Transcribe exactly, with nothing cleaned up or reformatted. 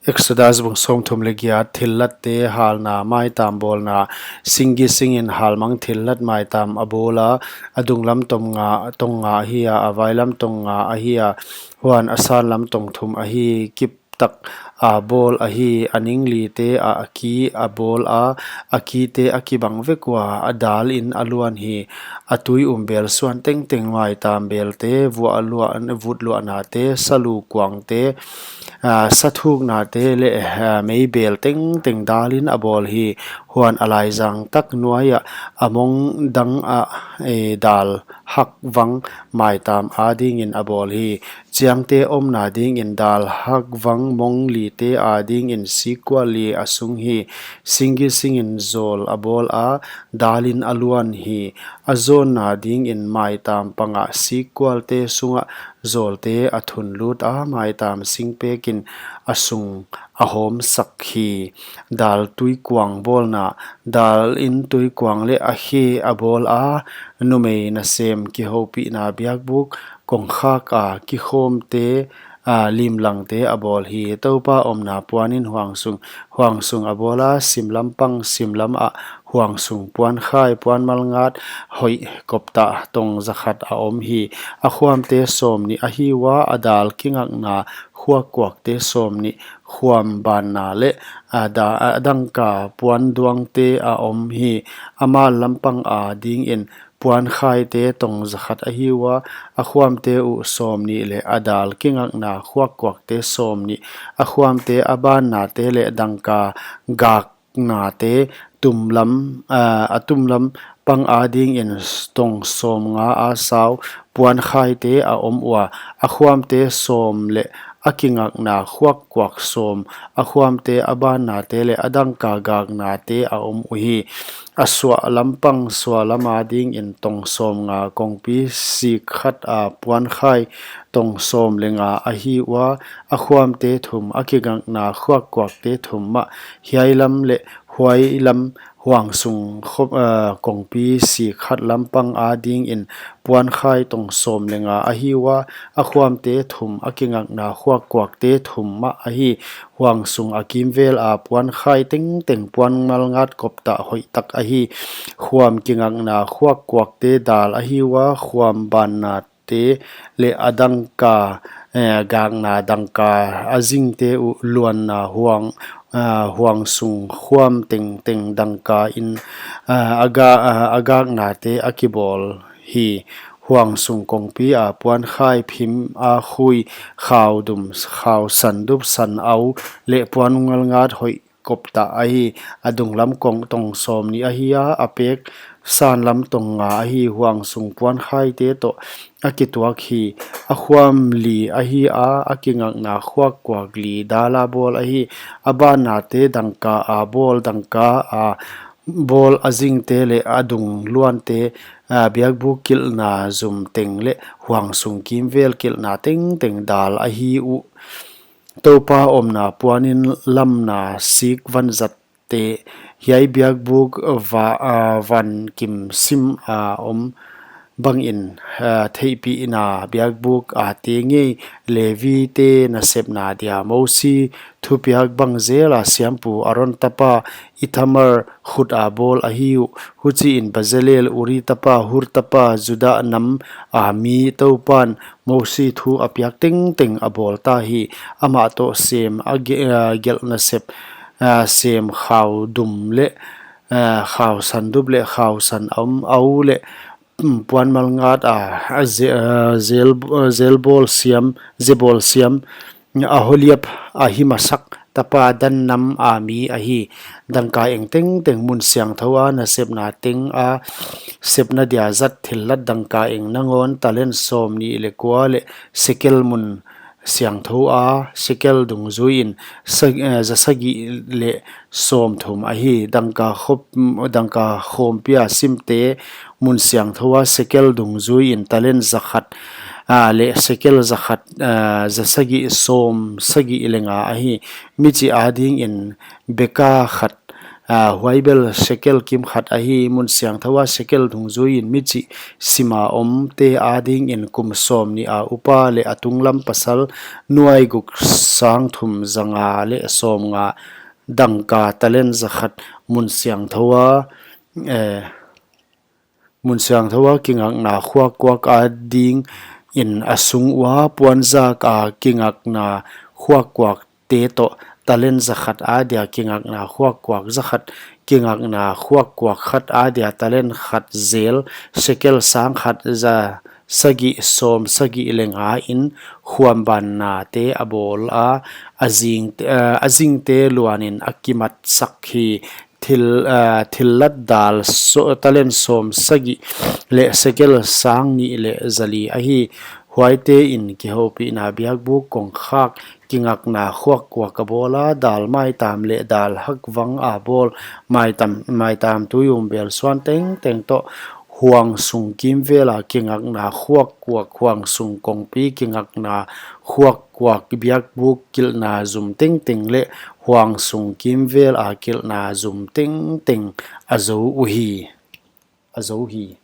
Exodus bung sawmthum leh giat. Thillatte halna maitam bawlna. Singgi singin halmang thillat maitam a bawl a, a dunglam tong nga, tong nga ahi a, a vailam tong nga ahi a, huan a sanlam tong thum ahi kip tak a bawl ahi. A ning lite ah a ki a bawl a, a kite a kibang vek ua, a dalin a luan hi. A tui um bel suan tengteng maitam belte, vuah luah, vut luahnate, salu kuangte, a, sa thuknate leh, a, mei bel tengteng dalin a bawl hi. Huan a laizang tak nuaiah a mong dang ah, e, dal hak vang maitam adingin a bawl hi. Chiangte omna dingin dal hak vang mong lite adingin sikkual li a sung hi. Singgi singin zawl a bawl a, dalin a luan hi. A zawnna dingin maitam pangah sikkualte sungah zawlte a thunlut a, maitam singpekin a sung a hawmsak hi. Dal tuikuang bawlna. Dalin tuikuang leh a khe a bawl a, numei nasem kihoupihna biakbuk kongkhak a kikhawmte, a, limlangte a bawl hi. Toupa omna puanin huangsung, huangsung a bawl a, simlam pang simlam ah huangsung puankhai puanmalngat hoih koptah tong zakhat a om hi. A khuamte sawmnih ahi ua, a dal kingakna khuakkuakte sawmnih, khuam banna leh, a, da, a dangka puanduangte a om hi. A mal lampang adingin puankhaite tong zakhat ahi ua, a khuamte uh sawmnih leh a dal kingakna khuakkuakte sawmnih, a khuamte, a bannate leh dangka gaknate, tumlam, a, a tumlam pang adingin tong sawmnga a sau puankhaite a om ua, a khuamte sawm leh a kingakna khuakkuak sawm, a khuamte, a bannate leh a dangka gaknate a om uhi. A suahlam pang suahlam adingin tong sawmnga kongpi sik khat a puankhai tong sawm leh nga ahi ua, a khuamte thum, a kingakna khuakkuakte thum mah, hiailam leh huailam huangsung khop, a, kongpi sik khat lampang adingin puankhai tong sawm leh nga ahi ua, a khuamte thum, a kingakna khuakkuakte thum mah ahi. Huangsung a kimvel a puankhai tengteng puanmalngat koptah hoihtak ahi. Khuam kingakna khuakkuakte dal ahi ua, khuam bannate leh a dangka, eh, gakna dangka, a zingte uh luanna huang, a, huangsung khuam tengteng dangkain, a, a ga, a, a gaknate a kibawl hi. Huangsung kongpi a puankhai phim a khui, khaudum, khausandup, sanau leh puanmalngat hoih koptah ahi. A dunglam kong tong sawmnih ahi a, a pek sanlam tong nga ahi. Huangsung puankhaite toh a kituak hi. A khuam li ahi a, a kingakna khuakkuak li dala bawl ahi. A bannate dangka a bawl, dangka a bawl, a zingte leh a dung luante, a, biakbuk kilhna zum teng leh huangsung kimvel kilhna tengteng dal ahi uh. Toupa omna puanin lamna sik vanzatte. Hiai biakbuk va, a, van kim sim a om bangin, a, theihpihna biakbuk a te ngei, Levite nasepna dia Mosi thupiak bang zela siampu Aron tapa Ithamar khut a bawl ahi uh. Huchiin Bezalel, Uri tapa, Hur tapa, Juda nam a mi, Toupan Mosi thu a piak tengteng a bawl ta hi. Amah toh sem a ge-, a, gelh nasep, a, sem khaudum leh, a, khausandup leh khausanau leh, mm, puanmalngat a, a ze-, a, zel, a, zelbawl siam, zebawl siam, Aholiab, Ahimasak tapa, Dan nam a mi ahi. Dangka eng tengteng mun siangthou a nasepna teng a sepna dia zat thillat dangka eng nangawn talent sawmnih leh kua leh sekel mun siangthou a sekel dungzuiin sa-, eh, zasagih leh sawmthum ahi. Dangka khop, dangka khawmpia simte mun siangthou a sekel dungzuiin talent zakhat, a, leh sekel zakhat, a, zasagih sawmsagih leh nga ahi. Michih adingin beka khat, Huai bel sekel kimkhat ahi. Mun siangthou a sekel dungzui in mi chih sim a omte adingin kum sawmnih a upa leh a tunglam pasal nuai guk sang thum za nga leh sawmnga dangka talent za khat mun siangthou a mun siangthou a kingakna khuakkuak adingin a sung ua puanzak a kingakna khuakkuakte toh talent za khat adia kingakna khuakkuak za khat, kingakna khuakkuak khat adia talent khat zel sekel sang khat za sagih sawm sagih leh nga in khuambannate a bawl a, a zingte luan in a kimatsak hi. Thillat dal talent sawm sagih leh sekel sang nih leh za li ahi. Huaite in kihoupihna biakbuk kongkhak kingakna khuakkuak a bawl a, dal maitam leh dal hakvang a bawl maitam, maitam tuiumbel suan tengteng toh, huangsung kimvel a kingakna khuakkuak, huangsung kongpi kingakna khuakkuak, biakbuk kilhna zum tengteng leh huangsung kimvel a kilhna zum tengteng a zou hi.